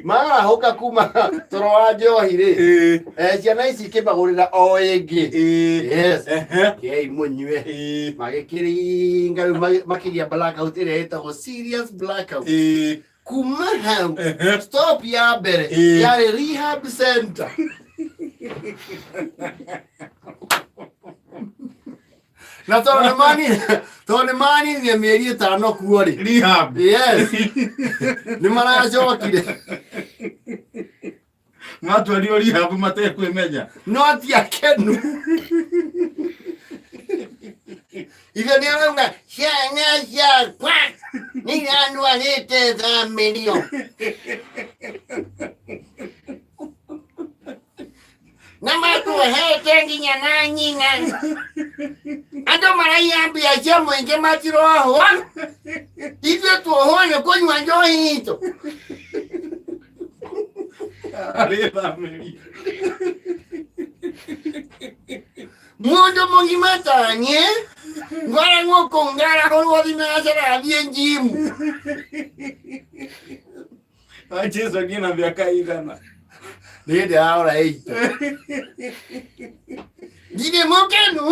Marahũka kuma toro wa njohi rĩ, ciana ici ikĩmagũrĩra o ĩngĩ. Yes. Kei mũnyue. Magĩkĩringa rĩu makĩgĩa blackout ĩrĩa ĩtagwo serious blackout. Kuma hau stop ya mbere yarĩ rehab center. Na tondũ nĩ mani tondũ nĩ maninire mĩeri 5 kuo rĩ. Rehab. Yes. Nĩ maracokire. Matwarirwo rehab matekwĩmenya. No ti akenu. Ithe nĩ arauga ciana ciakwa nĩ irandwarĩte thamĩrio. Na matuohete nginya na nyina. Andũ maraiya mbia cia mũingĩ matirohwo. Ithuĩ tuohwo nĩ kũnyua njohi itũ. Arĩ thamĩrio. Mũndũ mũgima taniĩ ngoragwo kũu ngarahũrwo thinacara thiĩ njimu. Jesu nĩ na mĩaka igana? Nĩ hĩndĩ ararora ĩitũ. Ndirĩ mũkenu.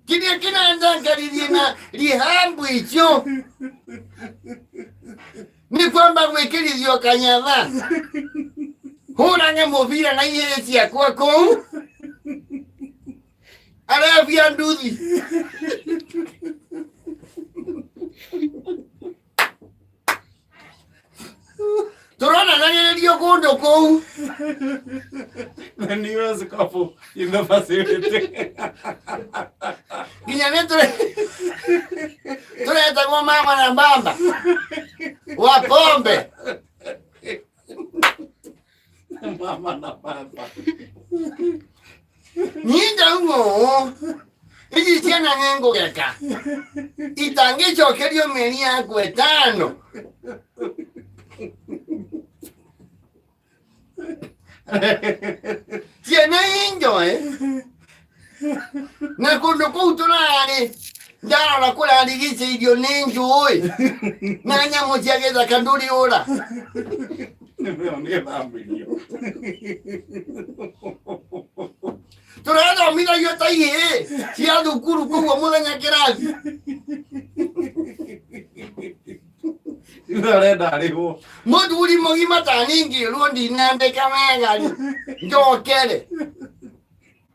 Kĩrĩa kĩrandangaririe na rihambu icio nĩ kwamba gwĩkĩrithio kanyatha hũrage mũbira na igĩrĩ ciakwa kũu arabia nduthi. Tũronanagĩrĩrio kũndũ kũu. The newest couple in the facility. Nginya nĩ tũretagwo mama na baba wa pombe. Mama na baba. Niĩ ndauga ũũ, ici ciana nĩ ngũgeka itangĩcokerio mĩeri yakwa 5. Ciana injoe na kũndũ kũu tũrarĩ ndarora kũrarigicĩirio nĩ njũĩ na nyamũ cia gĩthaka ndũrĩ ũra. Nĩ thamĩrio. Tũrathomithagio ta ihĩĩ cia thukuru koguo mũthenya kĩrathi. Rĩu arenda arĩhwo. Mũthuri mũgima ta ningĩrwo ndinandĩka wega rĩ njokere.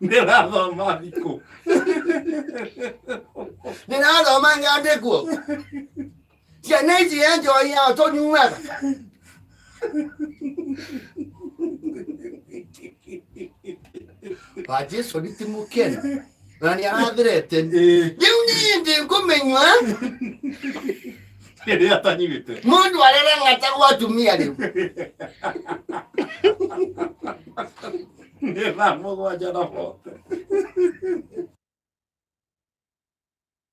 Ndĩrathoma thikũ. Ndĩrathoma ngandĩkwo. Ciana ici ya njohi yao tũnyuaga. Wa Jesu nĩ ti mũkenu na nĩ arathirete. Rĩu niĩ ndĩ ngũmenywa. Rĩrĩa atanyuĩte. Mũndũ arera ng'ata gwa atumia rĩu. Nĩ thaa 7 na bote.